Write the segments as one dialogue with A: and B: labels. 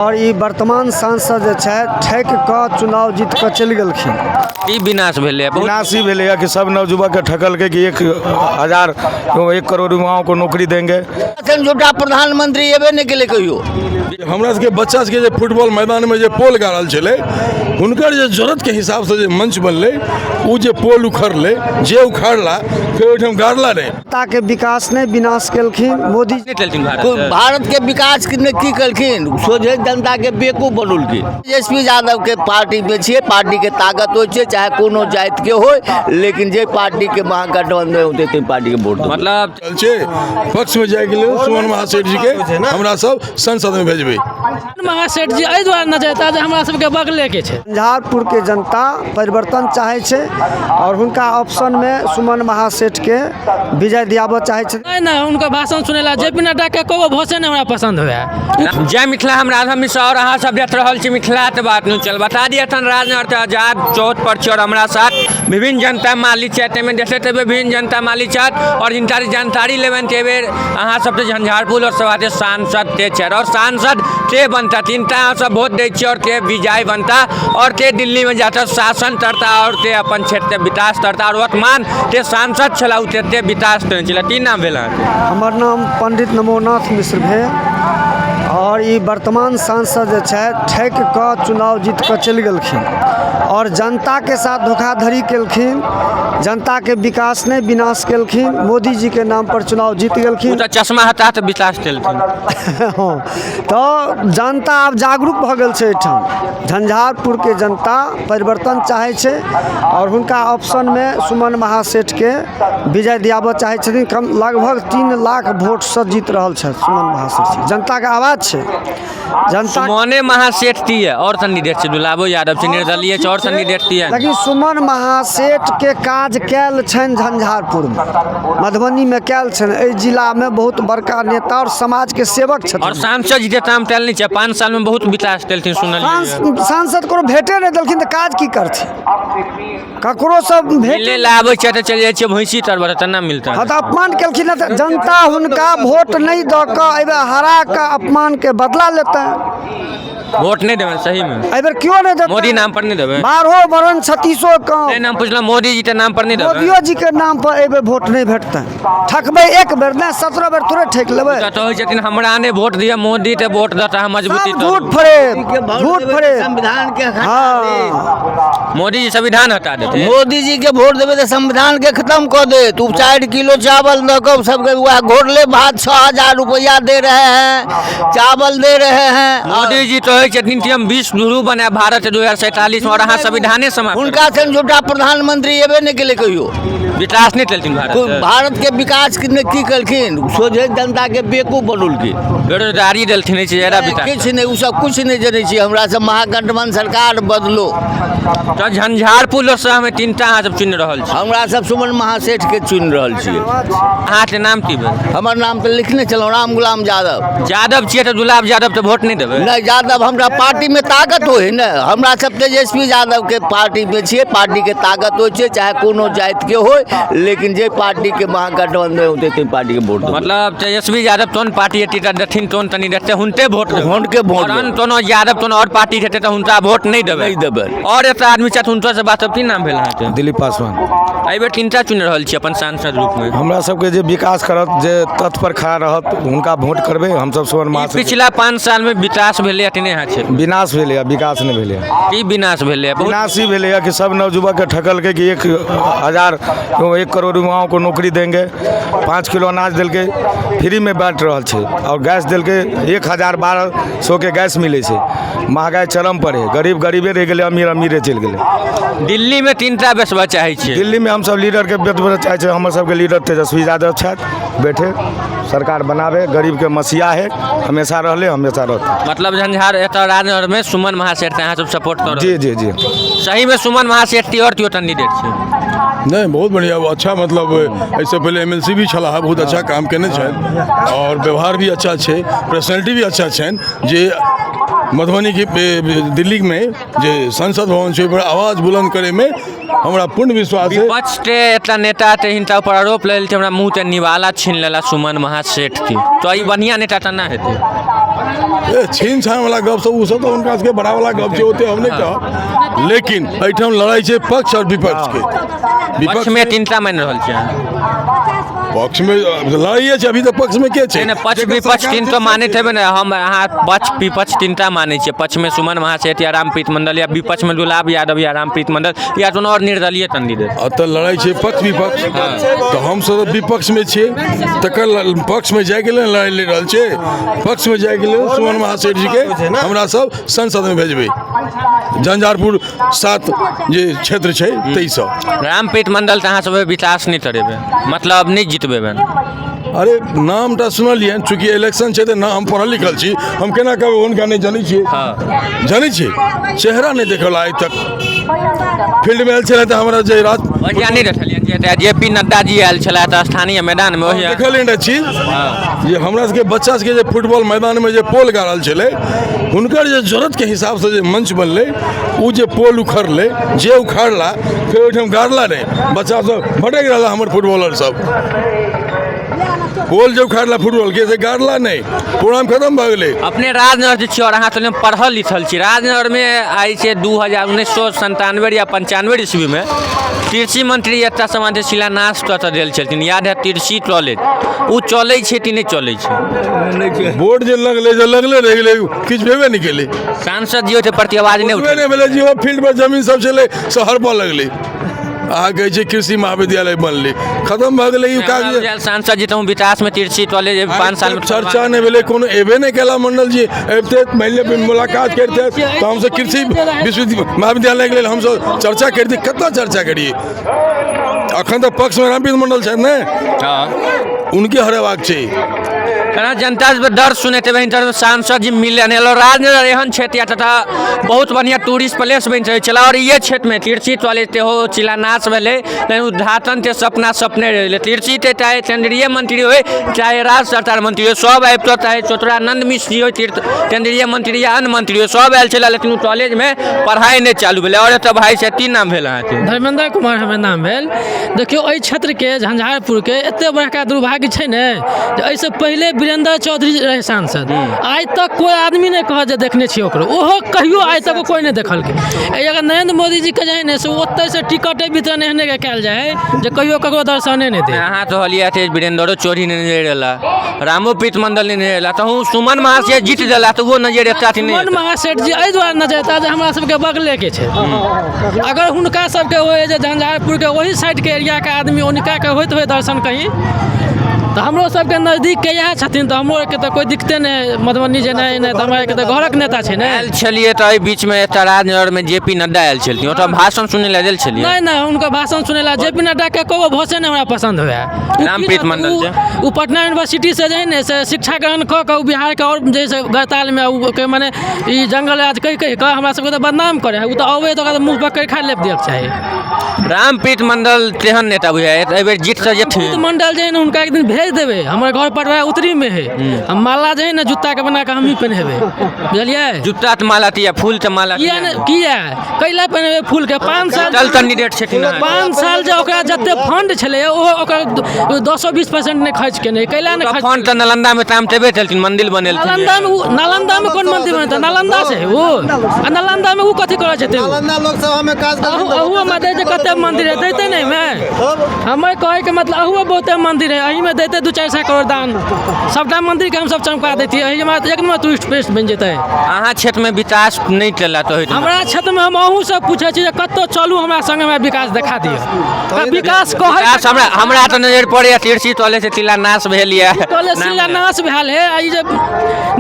A: आओर ई वर्तमान सांसद जे छथि, ठकि कऽ चुनाव जीत कऽ चलि गेलखिन।
B: की विनाश भेलै बहुत?
C: विनाश ही भेलैए कि सब नवयुवकके ठकलकै कि 1000, 1 करोड़ युवाओं को नौकरी देंगे।
D: एखन झूठा प्रधानमंत्री एबे नहि केलै कहियो।
E: हमरा सबके बच्चा सबके जे फुटबॉल मैदानमे जे पोल गाड़ल छलै, हुनकर जे जरूरतके हिसाबसँ जे मंच बनलै, ओ जे पोल उखड़लै, जे उखाड़ला फेर ओहिठाम गाड़ला नहि।
A: जनताके विकास नहि, विनाश केलखिन मोदी।
B: नहि केलखिन भारत से?
D: भारत के विकास ने की केलखिन, सोझे जनता के बेवकूफ बनौलखिन। तेजस्वी यादव के पार्टी में छियै, पार्टी के ताकत होइ छै, चाहे कोनो जाति के होय, लेकिन जे पार्टी के महागठबंधन होतै ताहि पार्टी के वोट देबै।
B: मतलब
E: चल छै पक्षमे जाइके लेल सुमन महासेठ जीके हमरा सब संसदमे भेजबै।
F: महासेठ जी एहि दुआरे न जेता जे हमरा सबके बगलेके छै।
A: झंझारपुरके जनता परिवर्तन चाहै छै आओर हुनका ऑप्शनमे सुमन महासेठके विजय दियाबऽ चाहै छै।
F: नहि नहि, हुनकर भाषण सुनै ला जे पी नड्डा के एको गो भाषण नहि हमरा पसन्द हुए।
B: जय मिथिला, हम राधा मिश्रा और अहाँ सब देख रहल छी मिथिला के बात न्यूज चैनल। बता दिए एखन राजनगर के आजाद चौक पर छी और हमरा साथ विभिन्न जनता मालिक छथि। एहिमे देखैत हेबै विभिन्न जनता मालिक छथि और जिनका जानकारी लेबनि कि एहि बेर अहाँ सबके झंझारपुर लोकसभा के सांसद के छथि और सांसद के बनता, तिनका अहाँ सब वोट दै छियै और के विजय बनता और के दिल्ली में जाकर शासन करता और के अपन क्षेत्र के विकास करता और वर्तमान के सांसद छला ओ कते विकास केने छला। की नाम भेल अहाँके?
A: हमर नाम पंडित नमोनाथ मिश्र भेल आओर ई वर्तमान सांसद जे छथि, ठकि कऽ चुनाव जीत कऽ चलि गेलखिन आओर जनताके साथ धोखाधड़ी केलखिन। जनताके विकास नहि, विनाश केलखिन। मोदीजीके नामपर चुनाव जीत
B: ओ
A: गेलखिन।
B: तऽ चश्मा हटा तऽ विकास केलखिन।
A: हँ, तऽ जनता आब जागरूक भऽ गेल छै। एहिठाम झंझारपुरके जनता परिवर्तन चाहै छै आओर हुनका ऑप्शनमे सुमन महासेठके विजय दियाबऽ चाहै छथिन। कम लगभग 3 लाख वोटसँ जीत रहल छथि सुमन महासेठ जी। जनताके आवाज छै, जनता।
B: सुमने महासेठ है और कैंडिडेट छै, दुलाबो यादव छै, निर्दलीय छै और कैंडिडेट है।
A: लेकिन सुमन महासेठके काज कयल छनि झंझारपुरमे, मधुबनीमे कयल छनि। एहि जिलामे बहुत बड़का नेता आओर समाजके सेवक
B: और
A: छथिन।
B: सांसद जी के काम टल नहीं छै, 5 साल में बहुत विकास केलखिन सुनलियै।
A: सांसद कोनो भेटे नहि देलखिन तऽ काज की करथिन? ककरो सब भेट
B: मिले ला आबै छै तऽ चलि जाइ छियै भैंसी तर, तऽ ना मिलता।
A: हँ, तऽ अपमान केलखिन हँ, तऽ जनता हुनका वोट नहि दऽ कऽ एहिबेर हरा कऽ अपमानके बदला लेतनि।
B: वोट नहि देबै सही में?
A: एहिबेर केओ नहि देतै।
B: मोदी नाम पर नहि देबै?
A: 12 वरण 36 कम।
B: नहि, नाम पुछलहुँ, मोदी जी के नाम पर नहि देबै?
A: मोदियो जीके नाम पर एहिबेर वोट नहि भेटतनि। ठकबै एक बेर नहि, 17 बेर थोड़े ठकि लेबै।
B: तऽ कहै छथिन हमरा नहि वोट दिअ, मोदी के वोट देता हम मजबूती।
A: सब झूठ फरेब, झूठ फरेब।
D: संविधान के
B: मोदी जी संविधान हटा देते।
D: मोदी जी के वोट देबै तऽ संविधान के खत्म कऽ देत। ओ 4 किलो चावल दऽ कऽ सबके वएह घोरले भात, 6000 रुपया दे रहे हैं, चावल दे रहे हैं।
B: मोदी जी कहै छथिन कि हम विश्व गुरु बनायब भारत 2047 में और अहाँ संविधाने समाप्त करबै।
D: हुनका सन झूठा प्रधानमंत्री एबे नहि केलै कहियो।
B: विकास नहि केलखिन भारत से?
D: भारत के विकास ने की केलखिन, सोझे जनता के बेवकूफ बनौलखिन।
B: बेरोजगारी देलखिन अछि ज्यादा विकास।
D: किछु नहि, ओ सब किछु नहि जनै छियै हमरा सब। महागठबंधन सरकार बदलो।
B: तऽ झंझारपुर लोकसभा में तीनटा अहाँ सब चुनि रहल छी?
D: हमरा सब सुमन महासेठ के चुनि रहल छियै।
B: अहाँके नाम की भेल?
D: हमर नाम तऽ लिखने छलहुँ, राम गुलाम यादव।
B: यादव छियै तऽ गुलाब यादव तऽ वोट नहि देबै?
D: नहि, यादव हमरा पार्टी में ताकत होइ ने। हमरा सब तेजस्वी यादव के पार्टी में छियै, पार्टी के ताकत होइ छै, चाहे कोनो जाति के होय, लेकिन जे पार्टी के महागठबंधन होतै ताहि पार्टी के वोट देबै।
B: मतलब तेजस्वी यादव तोन पार्टी एती तऽ देथिन, तोन तनी देखते हुनते वोट देबै।
D: हुनके वोट
B: और
D: देबै।
B: कोनो यादव कोनो और पार्टी हेतै तऽ हुनका वोट नहि देबै?
D: नहि देबै।
B: और एकटा आदमी छथि, हुनका से बात। की नाम भेल अहाँके?
C: दिलीप पासवान।
B: एहि बेर तीनटा चुनि रहल छी अपन सांसद रूपमे?
C: हमरा सबके जे विकास करत, जे तथ पर खड़ा रहत, हुनका वोट करबै हमसब सुमन
B: ई
C: महासेठ।
B: पिछला 5 साल में विकास भेलै कि नहि अहाँ क्षेत्र?
C: विनाश भेलैए, विकास नहि भेलैए।
B: की विनाश भेलै बहुत?
C: विनाश ही भेलैए कि सब नवयुवकके ठकलकै कि 1000, 1 करोड़ युवाओं को नौकरी देंगे। 5 किलो अनाज देलकै, फ्रीमे बाँटि रहल छै आओर गैस देलकै, 1000 1200के गैस मिलै छै। महगाइ चरम पर है, गरीब गरीबे रहि गेलै, अमीर अमीरे चलि गेलै।
B: दिल्ली में तीनटा बैसबा चाहै छियै?
C: दिल्लीमे हमसब लीडरके बैठबै चाहै छियै। हमर सबके लीडर तेजस्वी यादव छथि, बैठे सरकार बनावे, गरीबके मसीहा है, हमेशा रहले, हमेशा रहतै।
B: मतलब झंझार एतऽ राजनगर में सुमन महासेठ अहाँ सब सपोर्ट कर?
C: जी।
B: सही में सुमन महासेठ और केओ कैंडिडेट छै?
E: नहि, बहुत बढ़िया, वो अच्छा, मतलब एहिसँ पहिले एमएलसी भी छलाह, बहुत अच्छा काम केने छथि आओर व्यवहार भी अच्छा छै, पर्सनैलिटी भी अच्छा छनि, जे मधुबनीके दिल्लीमे जे संसद भवन छै, ओहिपर आवाज बुलंद करैमे हमरा पूर्ण विश्वास है।
B: विपक्ष के एकटा नेता के हिनका ऊपर आरोप लगल छै, हमरा मुँह के निवाला छीन लेला सुमन महासेठ के, तऽ ई बढ़िया नेता तऽ ना हेतै?
E: छीन छान वाला गप सब ओ सब तऽ हुनका सबके बड़ा वाला गप छै, ओते हम नहि कहब, लेकिन एहिठाम लड़ाइ छै पक्ष आओर विपक्ष के।
B: पक्ष में तीनटा मानि रहल छियै अहाँ।
E: पक्ष में लड़ाइए छै अभी तऽ, पक्ष में के छै?
B: नहि, पक्ष
E: जेकर
B: विपक्ष
E: सरकार
B: तीन
E: छै
B: तो
E: से
B: मानैत
E: छै।
B: हेबै ने। हम अहाँ पक्ष विपक्ष तीनटा मानै छियै, पक्षमे सुमन महासेठ या रामप्रीत मंडल, या विपक्षमे गुलाब यादव या रामप्रीत मंडल, या कोनो आओर निर्दलीय कैंडिडेट।
E: एतऽ लड़ाइ छै पक्ष विपक्ष, तऽ हमसब तऽ विपक्षमे छियै, तकर पक्षमे जाइके लेल लड़ाइ लड़ि रहल छियै। पक्षमे जाइके लेल सुमन महासेठ जीके हमरा सब संसदमे भेजबै, झंझारपुर 7 जे क्षेत्र छै ताहिसँ।
B: रामप्रीत मंडल तऽ अहाँ सब विकास नहि करेबै, मतलब नहि जितबै।
E: अरे नामटा सुनलियनि, चूँकि इलेक्शन छै तऽ ना हम पढ़ल लिखल छी, हम केना कहबै हुनका नहि जनै छियै? जनै छियै, चेहरा नहि देखल आइ तक। फील्डमे आयल छलै तऽ हमरा जे राज
B: बढ़िया नहि देखलियनि जे जे पी नड्डा जी आयल छलै तऽ स्थानीय मैदानमे ओहि
E: देखलियनि रहए चीज जे हमरा सबके बच्चा सबके जे फुटबॉल मैदानमे जे पोल गाड़ल छलै, हुनकर जे जरूरतके हिसाबसँ जे मंच बनलै, ओ जे पोल उखड़लै, जे उखाड़ला फेर ओहिठाम गाड़ला नहि, बच्चा सब भटकि रहला। हमर फुटबॉलर सब पोल जे उखाड़ला फुटबॉलके से गाड़ला नहि, प्रोग्राम खतम भऽ गेलै।
B: अपने राजनगर जे छी और अहाँ तऽ पढ़ल लिखल छी, राजनगरमे आइ से 2000 1997 या 95 ईस्वीमे कृषि मंत्री एतऽ समाज शिलान्यास कऽ कऽ देल छलखिन, याद है? कृषि कॉलेज ओ चलै छै कि नहि चलै छै?
E: बोर्ड जे लगलै जे लगले रहि गेलै, किछु भेबे नहि केलै।
B: सांसद जी ओहिके प्रति आवाज नहि
E: ओतबे
B: उठेलखिन।
E: नहि भेलै जे ओ फील्ड पर जमीन सब छलै से हड़पऽ लगलै। अहाँ कहै छै कृषि महाविद्यालय बनलै, खतम भऽ गेलै ई काज।
B: हमरा सांसद जी तऽ विकासमे कृषि कॉलेज 5 सालमे
E: चर्चा नहि भेलै, कोनो एबे नहि केला। मंडल जी अबिते, मानि लिअ मुलाकात करिते तऽ हमसब कृषि विश्वविद्यालय महाविद्यालयके लेल हमसब चर्चा करितियै। कतऽ चर्चा करियै? अखन तऽ पक्षमे रामप्रीत मंडल छथि ने, उनके हरेबाक छै।
B: केना जनता से दर्द सुनेते वही तरह सांसद जी मिले नहि एलो। राजनगर एहन क्षेत्र या तथा बहुत बढ़िया टूरिस्ट प्लेस बनि रहल छलै और ये क्षेत्रमे तिरछी कॉलेज सेहो शिलान्यास भेलै, लेकिन उद्घाटन के सपना सपने रहि गेलै। तिरछी के चाहे केंद्रीय मंत्री होइ, चाहे राज्य सरकार मंत्री होइ, सब आबि कऽ, चाहे चतुरानंद मिश्र जी होइ, तीर्थ केंद्रीय मंत्री या अन्य मंत्री होइ, सब आयल छलै, लेकिन ओ कॉलेजमे पढ़ाइ नहि चालू भेलै। और एतऽ भाई से की नाम भेल अहाँके?
F: धर्मेंद्र कुमार हमर नाम भेल। देखियौ, एहि क्षेत्रके झंझारपुरके एतेक बड़का दुर्भाग्य छै ने जे एहिसँ पहिले वीरेंद्र चौधरी रहै सांसद, आइ तक कोइ आदमी नहि कहत जे देखने छियै ओकरो। ओहो कहियो आइ तक कोइ नहि देखलकै। एहि अगर नरेंद्र मोदी जीके जे हइ ने से ओतहिसँ टिकटे वितरण एहने के कयल जाइ हइ जे कहियो ककरो दर्शने नहि दे।
B: अहाँ कहलियै अथी वीरेंद्रो चौधरी नहि नजरि एला, रामोप्रीत मंडल नहि नजरि एला, तऽ सुमन महाशय जीत गेला तऽ ओ नजरि एता कि नहि
F: सुमन
B: एता?
F: महासेठ जी एहि दुआरे नजर एता जे हमरा सबके बगलेके छै। अगर हुनका सबके होइ जे झंझारपुरके ओहि साइडके एरियाके आदमी हुनकाके होइत होय दर्शन कहीं, तऽ हमरो सबके नजदीकके इएह छथिन, तऽ हमरो आरके तऽ कोइ दिक्कते नहि। मधुबनी जेनाइ एनाइ तऽ हमरा आरके तऽ घरक नेता छै ने।
B: आयल छलियै तऽ एहि बीचमे एतऽ राजनगरमे जे पी नड्डा आयल छलखिन, ओतऽ भाषण सुनै लए गेल छलियै?
F: नहि नहि, हुनकर भाषण सुनै लए जे पी नड्डाके एको गो भाषण नहि हमरा पसन्द हुए।
B: रामप्रीत मंडल जे।
F: ओ पटना यूनिवर्सिटी से जे है ने से शिक्षा ग्रहण कऽ कऽ ओ बिहारके आओर जे है से गड़तालमे ओ के मने ई जंगल राज कहि कहि कऽ हमरा सबके तऽ बदनाम करै है। ओ तऽ अबै तऽ ओकरा तऽ मुँह पर खा लेप दियके चाही।
B: रामप्रीत मंडल तेहन नेता बुझाइ एहि बेर जीत कऽ
F: रामप्रीत
B: जेथिन?
F: मंडल जे है ने हुनका एक दिन भेज देबै, हमर घर पर उत्तरीमे है, हम माला जे है ने जूताके बना कऽ हमही पहिनेबै, बुझलियै?
B: जूता तऽ माला दिया, फूल तऽ माला।
F: किया ने किया कैला पहिनेबै फूलके? 5 साल
B: चल कैंडिडेट छथिन अहाँके।
F: 5 साल जे ओकरा जते फंड छलै ओहो ओकर 10-20% नहि खर्च केने। कैला नहि खर्च?
B: फोन तऽ नालंदामे ताम तेबे चलथिन, मंदिर बनेलथिन।
F: नालंदामे ओ नालंदामे कोन मंदिर बनेतै? नालंदा से ओ आ नालंदामे ओ कथी करै छथिन?
G: नालंदा लोकसभा में काज
F: अहुओमे दै छै, कते मंदिर है, दैते नहि मे। हमर कहैके मतलब अहुओ बहुते मंदिर है, एहिमे दैते 200-400 करोड़ दान, सबटा मंदिरके हमसब चमका दैतियै। एहिमे एक नम्बर टूरिस्ट प्लेस बनि जेतै।
B: अहाँ क्षेत्रमे विकास नहि केला तऽ होइत?
F: हमरा क्षेत्रमे हम अहूँ सब पूछै छी जे कतहु चलू हमरा संगे, हमरा विकास देखा दिअ। तऽ विकास कहै
B: विकास हमरा हमरा तऽ नजरि पड़ैया तिरछी टोले से शिलान्यास भेल यऽ।
F: कहले शिलान्यास भेल है। आ ई जे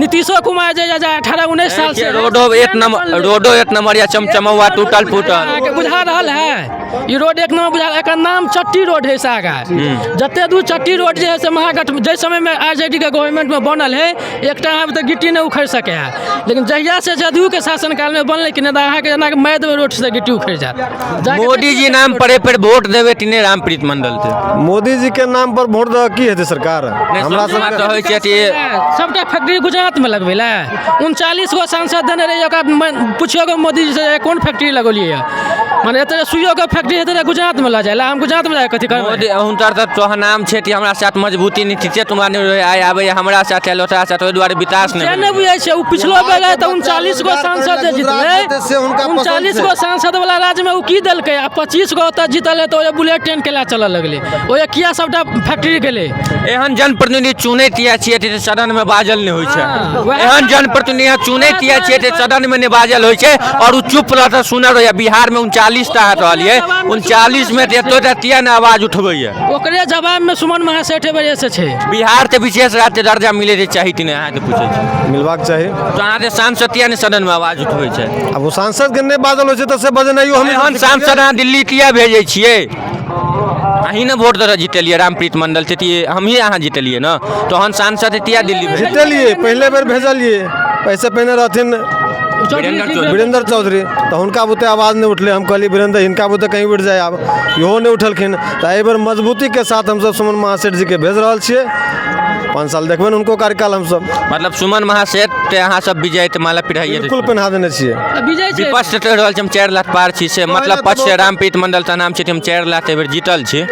F: नीतीशो कुमार जे 18-19 साल से
B: रोडो एक नंबर, रोडो एक नंबर या चमचमौआ टूटल फूटल?
F: अहाँके बुझा रहल है ई रोड एक नंबर बुझा, एकर नाम चट्टी रोड है। से आगा जते दूर चट्टी रोड जे है से महागठ जाहि समयमे आरजेडी के गवर्नमेंटमे बनल है, एकटा अहाँ तऽ गिट्टी नहि उखड़ि सकै है, लेकिन जहिया से जदयू के शासनकालमे बनलै कि नहि तऽ अहाँके जेना मारि देबै रोड से गिट्टी उखड़ि जायत। जाके
B: मोदी जी नाम पड़े पर वोट देबै कि नहि रामप्रीत मंडल के?
G: मोदी जी के नाम पर वोट दऽ की हेतै सरकार? हमरा
B: हमरा
G: सबके
B: तऽ होइ छै कि
F: सबटा फैक्ट्री गुजरातमे लगबै लए 39 गो सांसद देने रहियै, ओकरा पुछियौ गो मोदी जी से कोन फैक्ट्री लगौलियै। मने एतऽ सुइयोके फैक्ट्री हेतै तऽ गुजरातमे लऽ जाइ लए, हम गुजरातमे जाके कथी करबै?
B: मोदी हुनकर तऽ तोहर नाम छै कि हमरा साथ मजबूती नीतीशे कुमार नहि रहै, आइ आबैए हमरा साथ आयल ओकरा साथ, ओहि दुआरे विकास
F: से
B: नहि
F: नहि बुझै छै। ओ पिछलो बेर रहै तऽ 39 गो सांसद जे जीतलै,
G: से हुनका पसन्द
F: 39
G: छै।
F: गो सांसद वाला राज्यमे ओ की देलकै? आ 25 गो ओतऽ जीतलै तऽ ओहि बुलेट ट्रेन केला चलऽ लगलै, ओहि किया सबटा फैक्ट्री गेलै?
B: एहन जनप्रतिनिधि चुनैत इएह छियै तऽ सदनमे बाजल नहि होइ छै।
F: हँ, वएह।
B: एहन जनप्रतिनिधि अहाँ चुनैत इएह छियै तऽ सदनमे नहि बाजल होइ छै आओर ओ चुप रहत सुनल रहैए। बिहारमे 39टा रहल ये, 39मे तऽ एतो टा किया ने आवाज उठबैए?
F: ओकरे जवाबमे सुमन महासेठ एहि से छै।
B: बिहार तऽ विशेष राज्य दर्जा मिलै चाही कि नहि, अहाँके पूछै छी।
G: मिलबाक चाही।
B: तऽ अहाँके सांसद किया नहि सदनमे आवाज उठबै छै?
G: आब ओ सांसदके नहि बाजल होइ छै तऽ से बजेनाइयो हम
B: एहन सांसद अहाँ दिल्ली किया भेजै छियै? अहीं ने वोट दऽ जीतलियै रामप्रीत मंडल से, हमही अहाँ जीतलियै ने, तहन सांसद किया दिल्ली भेजै?
G: जीतलियै, पहिले बेर भेजलियै। एहिसँ पहिने रहथिन
B: वीरेंद्र चौधरी।
G: वीरेंद्र चौधरी, तऽ हुनका बुते आवाज नहि उठलै। हम कहलियै वीरेंद्र हिनका बुते कहीं उठि जाय, आब इहो नहि उठलखिन। तऽ एहि बेर मजबूतीके साथ हमसभ सुमन महासेठ जीके भेज रहल छियै। 5 साल देखबै ने हुनको कार्यकाल हमसभ।
B: मतलब सुमन महासेठ ते अहाँ सब विजय ते माला पिढ़ाइए?
G: बिल्कुल पहिना देने छियै।
F: विजय छै।
B: विपक्ष से रहल छी, हम 4 लाख पार छी से मतलब पक्ष से रामप्रीत मंडल तऽ नाम छै, हम 4 लाख एहि बेर जीतल छी।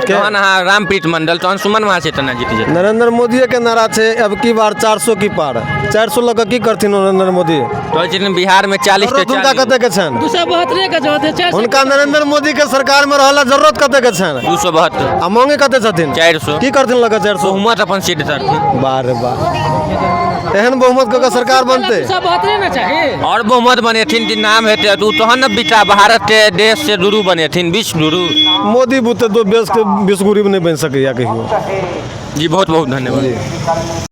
B: तहन अहाँ रामप्रीत मंडल, तहन सुमन महासेठ एना जीत जेतै?
G: नरेंद्र मोदीएके नारा छै, अब की बार 400 की पार। 400 लऽ कऽ की करथिन नरेंद्र मोदी?
B: कहै छथिन बिहारमे 40
G: जरूरत हुनका कतेक छनि?
F: 272 के जरूरत है, 400।
G: हुनका नरेंद्र मोदी के सरकार में रहला जरूरत कतेक छनि?
B: 272।
G: आ मांगे कते छथिन?
B: 400।
G: की करथिन लऽ कऽ 400?
B: बहुमत अपन सिद्ध करथिन।
G: वाह रे वाह, एहन बहुमत कऽ के सरकार बनतै?
F: 272 ने चाही।
B: और बहुमत बनेथिन कि नाम हेतै तऽ ओ तहन ने बिता भारत के देश से गुरु बनेथिन, विश्व गुरु।
G: मोदी बुते दो देश के विश्व गुरु नहि बनि सकैया कहियो।
B: जी, बहुत बहुत धन्यवाद।